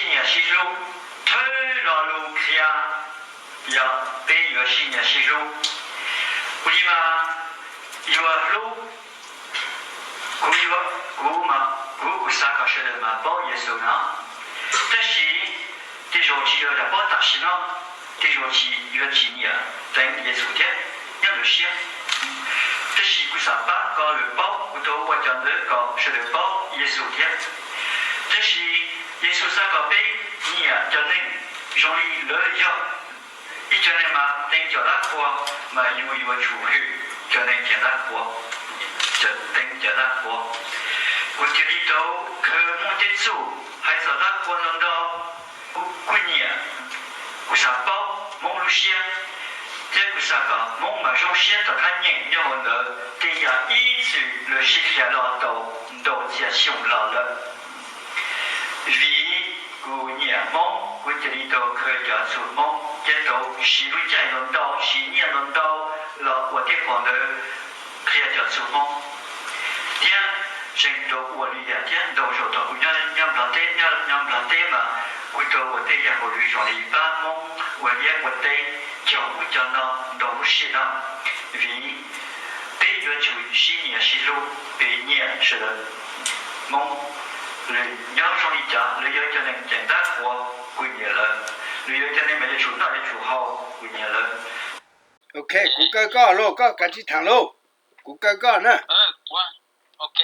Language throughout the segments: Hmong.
sib nyiam sib hlub, thawj lo lus qhia yog peb yuav sib nyiam sib hlub. Ua li mas yuav hlub, kuv yuav, kuv mas, kuv, kuv xav kom sawv daws mas paub Yexus no. Tab sis tej zaum tsis yog tias paub tam sim no, tej zaum tsis, yuav tsis nyiam teev Yexus thiab nyob lawv siab. Tab sis kuv xav pab kom lawv paub, kuv tau ua cov ntawd kom sawv daws paub Yexus thiab. Tab sis Yexus xav kom peb nyiam cov neeg zoo li lawv yog. Ib cov neeg mas teev cov dab qhuas mas yus yuav tsum hwm cov neeg teev dab qhuas, cov teev cov dab qhuas. Kuv thiaj li tau khaws Hmoob tej txuj hais txog dab qhuas ntau ntau. Kuv, kuv nyiam, kuv xav paub Hmoob lub siab, thiab kuv xav kom Hmoob mas zoo siab rau thab nyeem nyob hauv ntawd tej yam ib txwm lawv sib qhia los tau ntau txhiab xyoo los lawm. Vim kuv nyiam Hmoob, kuv cia li tau khaws cov txuj Hmoob, thiab tau siv lub caij ntau ntau, siv nyiaj ntau ntau los ua tej qhov ntawd qhia cov txuj Hmoob. Thiab tseem tau ua lwm yam thiab ntau zaus thaum kuv nyob, nyob Nplog teb, nyob, nyob Nplog teb mas kuv tau ua tej yam hauj lwm zoo li pab Hmoob ua liaj ua teb, cog ub cog no ntau lub sij hawm. Vim peb yuav tsum sib nyiam sib hlub, peb nyiam sawv daws. Hmoob lawv nyob zoo li cas, lawv yog cov neeg ceev dab qhuas, kuv nyiam lawv. Lawv yog cov neeg mas yuav tsum noj yuav tsum haus, kuv nyiam lawv. Ok, kuv kaw koj lauj, koj kav tsij tham lauj. Kuv kaw koj na. Ok,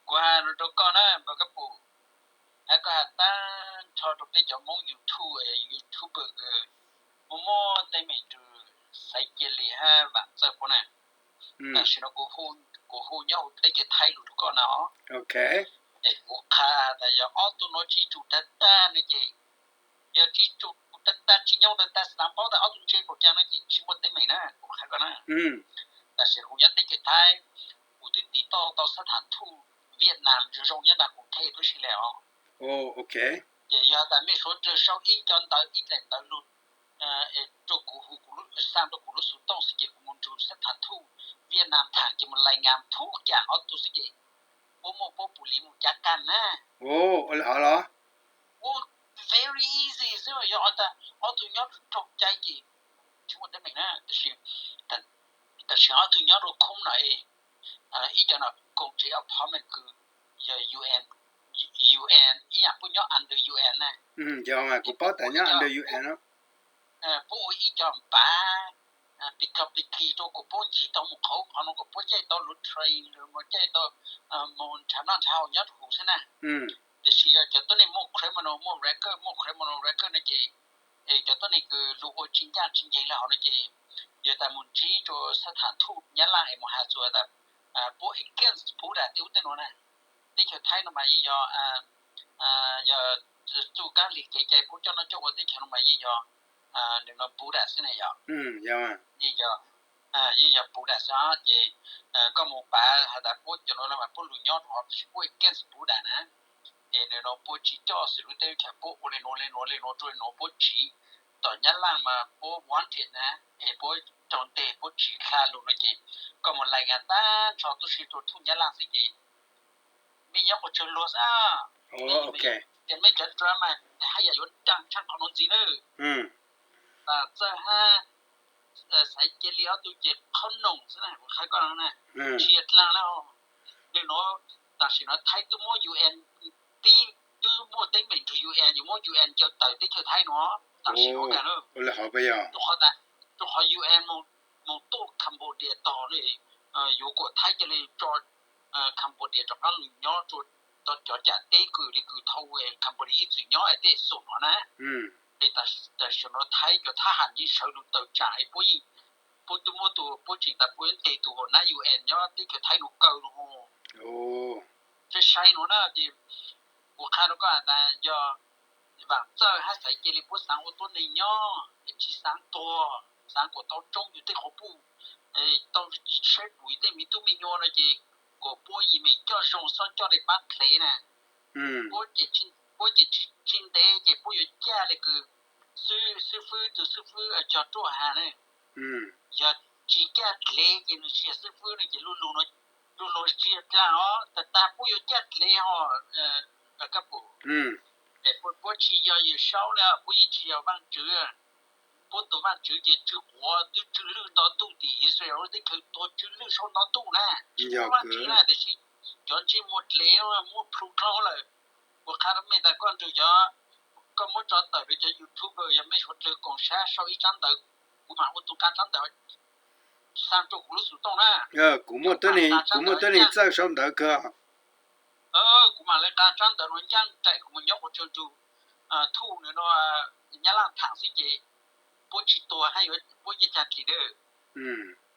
kuv hais rau koj na, Npawg Kab Pum, hais koj hais tag nrho rau peb cov Hmoob YouTube, YouTuber, muaj muaj teeb meem rau Xaiv Cia Li hab Vam Txawj puab na. Tam sim no kuv hu nyob hauv teb chaws Thaib lug rau koj na os. Es kuv qha tas yog ob tug no tsis tsum tag tag no ces, yog tsis tsum tag tag tsis nyoo tag tag xav paub tas ob tug ntse npaum cas no ces tsis muaj teeb meem na, kuv qha koj na. Tam sim kuv nyob teb chaws Thaib, kuv twb tiv toj tau xab tham thuj Viaj Nam zoo zoo nyob nram kuv thej tub si le os. Ces yog tas mej suav dlawg sau ib co ntawv ib daim ntawv lug rau kuv hu, xa rau kuv lub xuv tooj xwb ces kuv mus nrug xab tham thuj Viaj Nam tham ces mus lais ngas thub cam ob tug xwb ces puab muaj puab pum li mus cav qag na. Ua li hov los? Ua very easy xwb, yog tas ob tug nyob raug cai ces tsis muaj teeb meem na. Tab sis ob tug nyob rau khoob no, ib co no koom tsev apartment kws yog UN, UN ib yam puab nyob under UN na. Yog mas kuv paub tas nyob under UN. Puab ua ib co npav pis kos pis kis rau kom puab ncig tau mus qhov, qhov no kom puab caij tau lub train los mus caij tau mus nrhav noj nrhav haus nyob rau huv xwb na. Tiam sis yog cov tuab neeg muaj criminal, muaj record, muaj criminal record no ces, es cov tuab neeg kws lug ua tsis ncaj tsis nceeg le hov no ces, yog tas mus ntsib rua xab tham thuj Nyab Laj es mus has txug tas puab against Buddha tej ub tej nuav na. Teb chaws Thaib no mas yeej yog, yog txuj kab lig kev cai puab coj noj coj ua teb chaws no mas yeej yog nws no Buddha xwb na yog. Yeej yog, yeej yog Buddha xwb os. Ces koj mus pav has tas puab cov nuav mas puab lug nyob rau hov tab sis puab against Buddha na. Es nws no puab tsis coj xws lub teb chaws, puab ua le nuav le nuav le nuav rua nuav, puab tsiv tom Nyab Laj mas puab wanted na, es puab raug nteg puab tsiv dlha lug no ces koj mus lais ngas tag nrho tub si rua thuj Nyab Laj xwb ces mej nyob qhov tsawg luag xwb. Ces mej cov drama haj yam yuav nraag tshaaj qhov nuav ntxiv nawb. Txawj hab Xaiv Cia Li ob tug ces qhov noog xwb na, kuv qha koj na, tsis yog dlaag na. Nws nuav tam sim nuav Thaib twb muab UN, tib twb muaj teeb meem nrug UN, yuav muab UN caw tawm teb chaws Thaib nuav tam sim nuav kag na. Rua qhov UN moog tuaj Cambodia tog, yuav kom Thaib ca le tso Cambodia rov qaab lug nyob rua cov cam teb kws li kws thaum Cambodia ib txwm nyob es tej xum nuav na. Es tam sim nuav Thaib cov thab ham yeej sawv lug tawm tsaam es puab yeej, puab twb muab tug, puab tseem tas puab yuav ntes tug huam nab UN nyob teb chaws Thaib nuav kaw lug. Saib saib nuav na ces kuv qha rua koj has tas yog Vaam Txawj hab Xaiv Cia Li puab xaav ua tuab neeg nyob es tsis xaav tuag, xaav kom tau tsoob yug tej qhov puj, tau saib pum yug tej me tub me nyuam no ces kom puab yim meem coj zoo, xob coj le paab dlev na. Puab ces tsis ntev ces puab yuav caj le kws xib fwb, tus xib fwb cog ruaj has ne. Yog tsis caj dlev ces nws tsis yog xib fwb ne ces lu lug tsis yog dlaag os. Tag tag puab yuav caj dlev ho, kab pum, es puab tsis yog Yawm Saub li, puab yeej tsis yog Vaajtswv. Puab tus Vaajtswv ces tsw quav twb tsw lwj nto ntuj tim Israel teb chaws tuag tsw lwj saum nto ntuj na, tsis muaj Vaajtswv na, tiam sis cov ntsej muag dlev muab plhu dlhau lawm. Kuv qha rau mej tas koj nrug cov, koj muab tso tawm rau cov YouTube, yog mej suav dlawg koom sab sau ib tsab ntawv, kuv mam ua tug nqa tsab ntawv xa rau kuv lub xov tooj na. Kuv muaj tuab neeg txawj sau ntawv kawg. Kuv mam le nqa tsab ntawv nuav ncaaj nraim kuv mus nyob quas tsawg nrug thuj nws no Nyab Laj thaam xwb ces puab tsis tuag hab yuav puab yeej cag dlim na.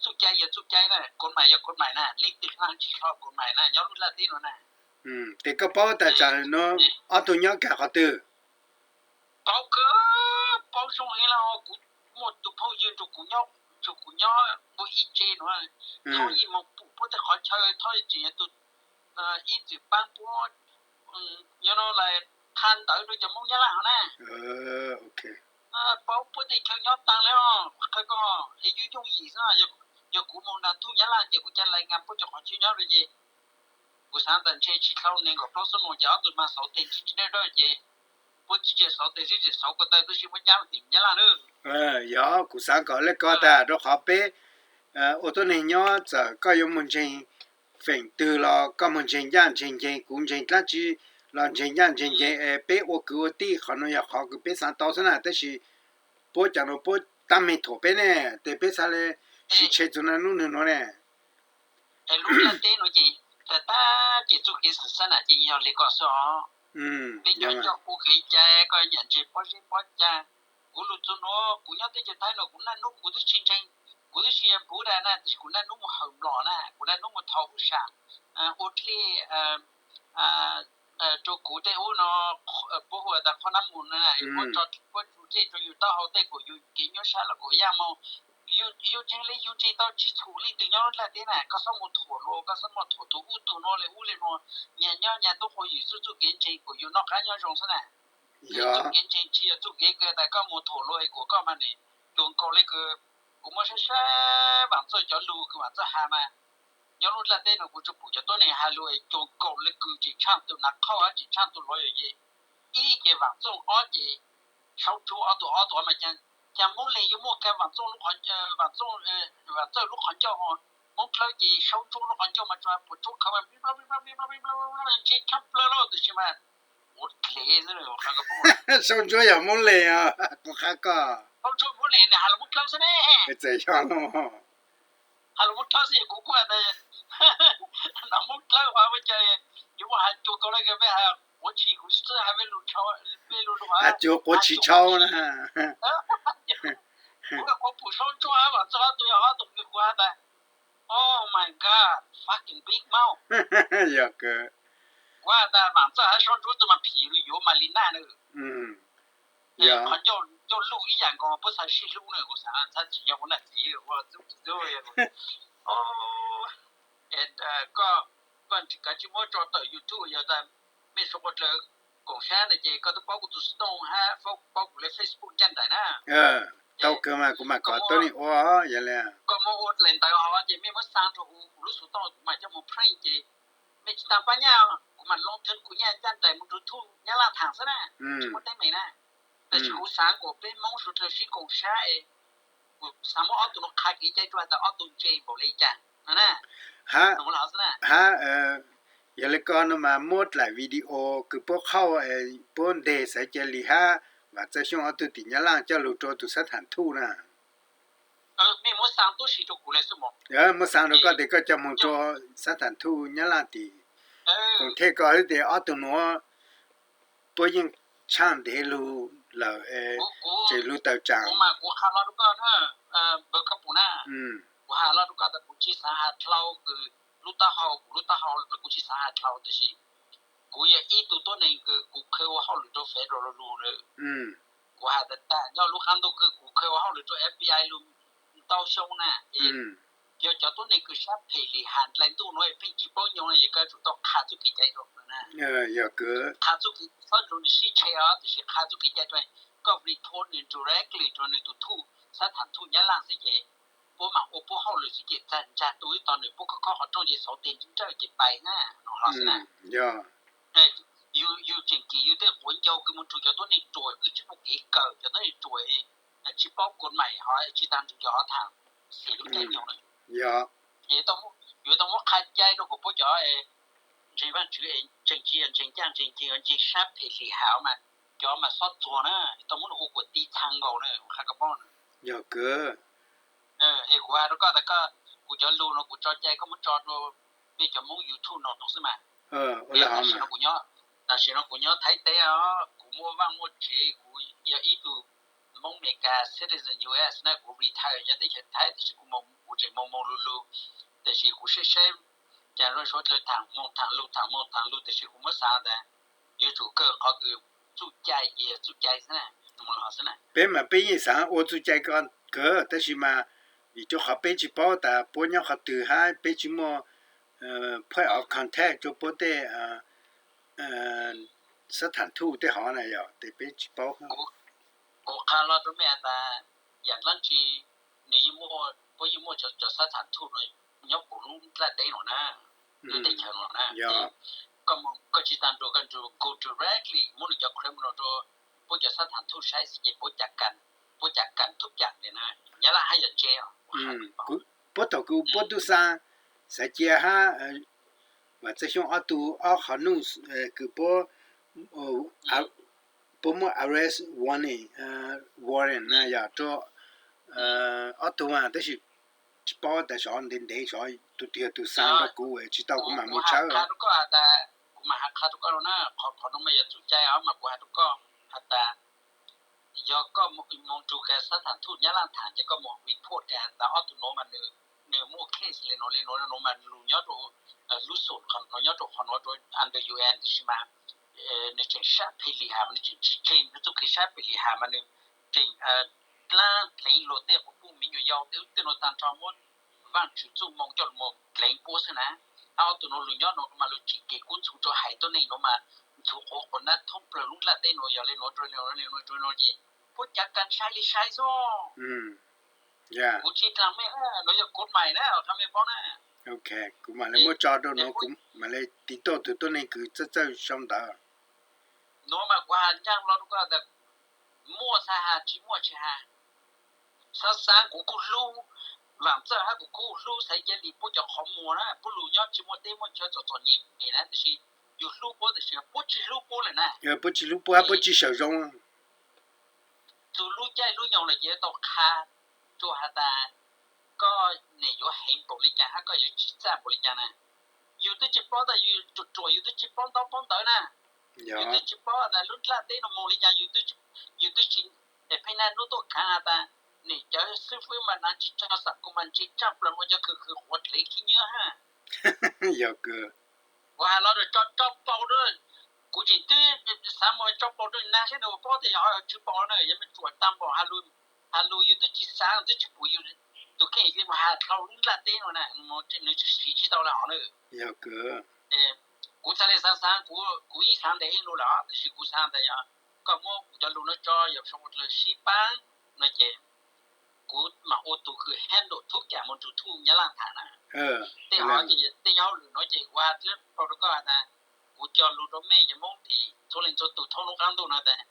Txuj cai yog txuj cai na, kov mais yog kov mais na, leej twg hla tsis hlo kov mais na nyob lub nplaj teb nuav na. Ces koj paub tas tsam nuav ob tug nyob kag qhov twg? Paub kawg, paub zoo heev li os. Kuv muaj tus phooj ywg nrug kuv nyob, nrug kuv nyob ua ib tse nuav, Thoob yeej moog pum puab tej qhov chaw, Thoob tseem yog tus ib txwm paab puab nyob no lawm, qha ntawv rau cov Moob Nyab Laj hov na. Paub puab tej chaw nyob taag le os, qha koj es yooj yooj yim xwb. Yog kuv moog nrug thuj Nyab Laj ces kuv ca lais nkaag puab cov qhov chaw nyob rau ces kuv xaav tas ntshe tsis dhau neeg nkaum plaub xuab moos ces ob tug mag xauv teg tsis dawb dawb ces puab tsis tsis xauv teg, tsis tsis xauv ko taw tub si muab cab mus tim Nyab Laj na. Yog kuv xaav kom le ko tag rau qhov peb ua tuab neeg nyob txawm koj yuav moog ntseeg feem twg los koj moog ntseeg ncaj ntseeg nceeg, kuv ntseeg dlaab tsi los ntseeg ncaj ntseeg nceeg es peb ua kwv ua tij, qhov nuav yog qhov kws peb xaav tau xwb na, tab sis puab cov nuav puab tab meeg thuam peb ne, ces peb xaav le sim tshe txug nuav lub nwg nuav ne. Es lub nplaj teb nuav ces tag tag ces txuj kev xwm xab nam ces yog le ko xwb os. Peb cov coj kuv kev cai koj nyam ntse pob zeb pob cag. Kuv lug txug nuav kuv nyob teb chaws Thaib nuav kuv naj nub kuv twb tsis ntseeg, kuv twb tsis yog Buddha na, tab sis kuv naj nub mus hawm mlom na, kuv naj nub mus thov ub sam ua dlej rua kuv tej ub no, puab hu tas phoj nab mus na, puab tso puab tsu dlej rua yug taub hau tej kuas yug kev nyuaj sab los kuas yaj moog. Yug ntseeg le yug ntseeg tau tsis txhum leej twg nyob lub nplaj teb na, koj xob mus thuam luas, koj xob mus thuam tug ub tug nuav le ub le nuav, nyag nyob nyag tub quas ywm txuj txuj kev ntseeg kuas yug noj qab nyob zoo xwb na. Txuj kev ntseeg tsis yog txuj kev kws tas koj mus thuam luas es kuas koj mas ne, cuag nkaus le kws kuv muab saib saib Vaam Txooj cov lug kws Vaam Txooj has mas, nyob lub nplaj teb nuav kuv tsuas pum cov tuab neeg has lug es cuag nkaus le kws tseem tshaaj tug nav qhauj hab tseem tshaaj tug luav yog ces ib ces Vaam Txooj, ob ces Saub Ntsuab, ob tug ob tug mas cas Moob Leeg yuav muaj kag Vaam Txooj, Vaam Txooj, Vaam Txooj lub qhov ncauj, Moob Dlawb ces Saub Ntsuab lub qhov ncauj mas tsuas puas tsuab khawv mas ntshe tshaj plawg lawm tab sis mas ua dlev xwb. Saub Ntsuab yog Moob Leeg os, kuv qha koj. Saub Ntsuab Moob Leeg has lug Moob Dlawb xwb ne. Txawm yog has lug Moob Dlawb xwb kuv kuj has tas Moob Dlawb hov, peb cov yuav muaj has cuag nkaus le kws peb has quav tshis, kuv xav has peb lug, peb lug has cuag quav tshis tshau na. Kuv, kuv pum Saub Ntsuab hab Vaam Txooj ob tug yog ob tug kws kuv has tas, oh my god, fucking big mouth. Yog kawg. Kuv has tas Vaam Txooj hab Saub Ntsuab tug mas phim lug yuav Malina na. Qhov ncauj luj ib yam nkaus, puab xav sib hlub na, kuv xav txhab tsis nyob kuv nam txiv ua txub txub. Koj, koj kav tsij muab tso tawm YouTube, yog tas mej suav quas dlawg koom sab na ces koj twb paub kuv tus xov tooj hab paub kuv le Facebook ncaj nraim na. Tau kawg mas kuv mam kom tuab neeg ua yog le. Koj muab ua dlaim ntawv hov ces mej muab xa rau kuv, kuv lub xov tooj kuv mam coj mus print ces mej tsis tas pab nyaj, kuv mam loo thwv kuv nyaj ncaj nraim mus rua thuj Nyab Laj thaam xwb na, tsis muaj teeb meem na. Tab sis kuv xav kom peb Moob suav dlawg sib koom sab es kuv xav muab ob tug nuav qha kev cai rua tas ob tug ntse npaum le cas no na. Hab, yog le ko no mas muab dlaim video kws puab qhauj, puab nteg xaiv ca li hab Vam Txawj Xyooj ob tug tim Nyab Laj coj lug rua tus xab tham thuj na. Muab xa rau koj tes koj coj moog rua xab tham thuj Nyab Laj tim koom thej ko xwb tes ob tug nuav puab yeej tshaj ntev lug lawm, tseem lug tawm tsaam. Kuv has los rau koj tas kuv tsis xav has dlhau kws lub taub hau, kuv lub taub hau kuv tsis xav has dlhau tab sis kuv yog ib tug tuab neeg kws kuv qhia ua hauj lwm rau federal lug na. Kuv has tas tas nyob lub qab ntuj kws kuv qhia ua hauj lwm rau FBI lug ntau xyoo na es yog cov tuab neeg kws sab phem lim ham dlai ntuj nuav pheej tsis paub nyoog na, yog koj tsum tau qha txuj kev cai rau na. Qha txuj kev, txhob nrug nws sib tshe os, tab sis qha txuj kev cai rau, koj report nws directly rau nws tus thuj, xab tham thuj Nyab Laj xwb ces puab mam ua puab hauj lwm xwb ces txag ntsag tu ib tog nws puab khob khob qhov rooj ces xauv teg nrawj ces pais na, no los xwb na. yus tseem kis yus tej quav ncaug kws mus nrug cov tuab neeg ruam kws tsis muaj kev kawm, cov tuab neeg ruam tsis paub kod mais ho tsis tas nrug cov ho tham xim lub caij nyoog na. Yuav tau muab qha cai rau kom puab cov ntseeg Vaajtswv es ntseeg tsis yog ntseeg caj ntseeg ceg, ntseeg sab phem lim ham mas cov mas xob txuag na, tau muab nws ua kuas ti txhaa nkaus na, qha koj paub na. Es kuv has rau koj tas koj, kuv cov lug no kuv tso cai koj muab tso rau peb cov Moob YouTube no xwb mas. Tam sim no kuv nyob, tam sim no kuv nyob Thaib teb os, kuv muaj vaaj muaj tsev, kuv yog ib tug Moob Amelikas citizen U S na, kuv retire nyob teb chaws Thaib tab sis kuv tseem moog moog lug lug, tab sis kuv saib saib cas zoo suav dlawg thaam moog thaam lug thaam moog thaam lug tab sis kuv muab xaav tas yuav tsum kawg qhov kws txuj cai ces txuj cai xwb na, mus los xwb na. Peb mas peb yeej xaav ua txuj cai kawg tab sis mas vim rau qhov peb tsis paub tas puab nyob qhov twg hab peb tsis muaj point of contact rau puab tej xab thaam thuj tej hov na yog tes peb tsis paub. Kuv qha los rau mej tas yam dlaab tsi nws yeej muaj, puab yeej muaj cov xab thaam thuj no nyob puv lub nplaj teb no na, lub teb chaws no na. Koj tsis tas nrug, koj nrug go directly muab nws cov criminal rau puab cov xab thaam thuj saib xwb ces puab cav kas, puab cav kas thub cam li na, Nyab Laj hab yog ntse. Puab thaum kws puab tub xaa Xaiv Cia hab Vam Txawj Xyooj ob tug ob qhov nuj kws puab, puab muab arrest warning, warrant na yog rau ob tug mas tab sis tsis paub tas xyov ntev ntev xyov tus twg yog tus xaa rau kuv tsis tau kuv mam mus tshawb. Kuv mam has qha rau koj na, qhov no mas yog txuj cai os mas kuv has rau koj has tas yog koj mus nrug kas xab thaam thuj Nyab Laj thaam ces koj mus report kas tas ob tug nuav mas nws muaj case li nuav li nuav li nuav mas lug nyob rau lub xum qhov nuav nyob rau qhov nuav rau under U N tab sis mas nws tseem sab phem lim ham mas nws tseem tsis tseg nws txuj kev sab phem lim ham mas nws tseem dlaab dleev luag tej quas puj miv nyuas yau tej ub tej nuav taag nrho muab Vaajtswv txuj moo coj lug mus dleev puab xwb na. Hab ob tug nuav lug nyob nuav mas lug tsim kev kub ntxhuv rua haiv tuab neeg nuav mas ntxhuv quav quas nab thoob plawg lub nplaj teb nuav yog le nuav rua le nuav rua nuav ces puab cav kas sai li sai xwb. Kuv tsis dlaag mej, nuav yog kuv mais na, qha mej paub na. Kuv mam le muab tso rau nuav, kuv mam le tiv tuaj tug tuab neeg kws txawj txawj sau ntawv. Nuav mas kuv has ncaaj hlo rau koj tas muaj xaav has, tsis muaj tsis has. Xaav xaav kuv kuj hlub Vaam Txawj hab kuv kuj hlub Xaiv Cia Li puab cov qhov muag na, puab lug nyob tsis muaj teb muaj chaw txom txom nyem na, tab sis yus hlub puab tab sis puab tsis hlub puab lawm na. Puab tsis hlub puab hab puab tsis sawv zoo. Txug lub caij lub nyoog lawm ces yuav tau qha rua has tas koj nim yuav heev npaum li cas hab koj yuav tsim txaj npaum li cas na. Yus twb tsis paub tas yus ruam ruam, yus twb tsis paub ntaub paub ntawv na. Yus twb tsis paub tas lub nplaj teb nuav moog li cas, yus twb tsis, pheej naj nub tuaj khaav has tas nim cov xib fwb mas naav tsis tso xam kuv mas ntse tsaaj plaws ua cov khwv khwv quav dlev khib nyiab hab. Yog kawg. Kuv has los rua tso, tso paus rua, kuv tseem twb xaav mus tso paus rua nag saib nws ua paub tas yog ho tsis paus na, yog mej tsuam taag npaum has lug, has lug yus twb tsis xaav twb tsis pum yus tus kheej li mus has dlhau lub nplaj teb nuav na, nws tsis siv tsis tau le hov na. Kuv txhaj le xaav xaav, kuv yeej xaav ntev lug lawm tab sis kuv xaav tas yog koj muab kuv cov lug nuav tso yog sib paab no ces kuv mam ua tug kws handle thub cam mus nrug thuj Nyab Laj thaam na. Tej hov ces tej hauj lwm nuav ces kuv has tib rau koj has tas kuv cog lug rua mej cov Moob tim txhua leej txhua tug thoob lub qaab ntuj nuav tas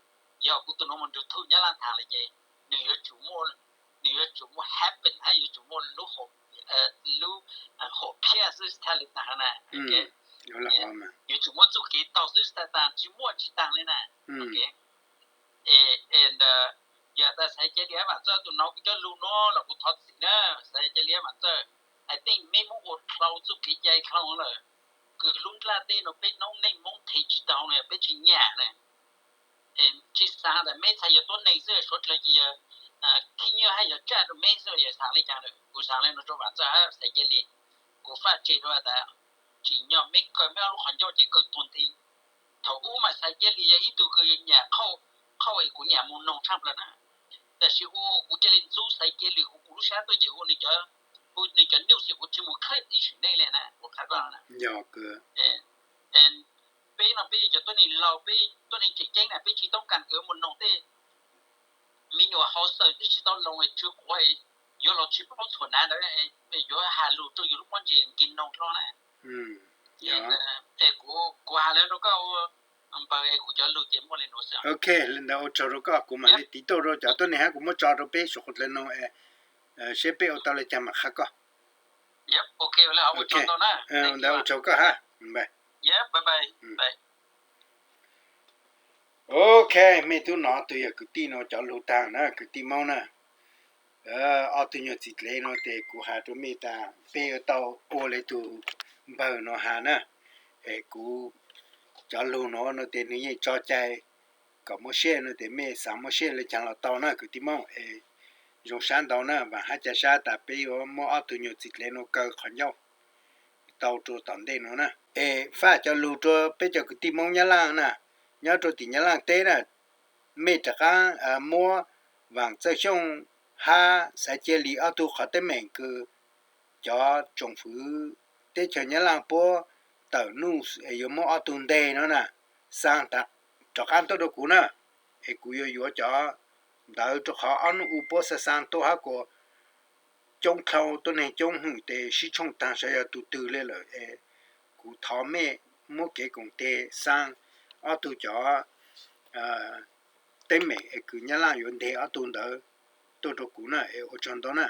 yog kuv tug nuav mus nrug thuj Nyab Laj thaam lawm ces nws yuav tsum muaj, nws yuav tsum muaj happen hab yuav tsum muaj lub, lub haum phiaj xwb tag li tag na. Yuav tsum muab txuj kev tau xwb tag tag, tsis muaj tsis taag li na. Es, es, yog tas Xaiv Cia Li hab Vaam Txawj tus nuav kuv cov lug nuav los kuv thov txim na, Xaiv Cia Li hab Vaam Txawj, I think meb muab ua dlhau txuj kev cai dlhau lawm, kws lub nplaj teb nuav peb noob neej Moob thev tsis tau na, peb tsis nyam na. Tsis xaav tas meb txhaj yog tuab neeg xwb, suav dlawg ces yog khib nyiab hab yog tsaaj rua meb xwb los yog xaav le caag lawm. Kuv xaav le nuav rua Vaam Txawj hab Xaiv Cia Li, kuv faj tseg rua tas tsim nyog meb kaw meb ob lub qhov ncauj ces kaw tuag nthi. Thaum ub mas Xaiv Cia Li yog ib tug kws nyam qhauj, qhauj es kuv nyam mus noog tshaaj plawg na. Tab sis ua kuv ca le ntxub Xaiv Cia Li huv kuv lub sab tuaj ces ua nws cov, ua nws cov news ces kuv tsis mus clip ib sim neej le na, kuv qha koj na. Peb no peb cov tuab neeg laug, peb tuab neeg tseem ceeb na, peb tsis toob kas kws mus noog tej me nyuam hauv xawm twb tsis tau loo es tsw quav, yuav los tsis paub txhuam nav ntawd, yuav has lug rau yus lub pob ntseg nkig noog dlhau na. Es kuv has le rau koj ua, Ok, li ntawd ua tsaug rau koj, kuv mam li tiv tauj rau cov tuab neeg hab kuv muab tso rau peb suav qhov dlawg no, seb peb ua tau le caag mam qha koj. Ntawd ua tsaug koj hab. Ok, mej tub nov tug yog kwv tij no cov lug taag na, kwv tij Moob na. Ob tug nyuag txiv dlev no tes kuv has rua mej tas peb yuav tau ua le tug npawg no has na, es kuv cov lug no no tes nwg yeej tso cai kom muaj siab no tes mej xaav muaj siab le caag los tau na kwv tij Moob. Es zoo sab ntau na, vaam hab ca sab tas peb yuav muab ob tug nyuag txiv dlev no kaw qhov ncauj tau rua tom ntej no na. Es faj cov lug rua peb cov kwv tij Moob Nyab Laaj na, nyob rua tim Nyab Laaj teb na, mej rov qaab muab Vaam Txawj Xyooj hab Xaiv Cia Lis ob tug qhov teeb meem kws cov tsoom fwv teb chaws Nyab Laaj puab tawm nuj es yuav muab ob tug nteg no na, xaa rov qaab tuaj rua kuv na, es kuv yuav yuav cov ntawd rua qhov ob nub u puab xaa xaa tuaj hab kuas coob dlhau tuab neeg coob hwm tes sib tshooj taag saib yog tug twg le lawm es kuv thov mej muab kev koom teg xaa ob tug cov teeb meem es kws Nyab Laaj yuav nteg ob tug ntawd tuaj rua kuv na, es ua tsaug ntau na.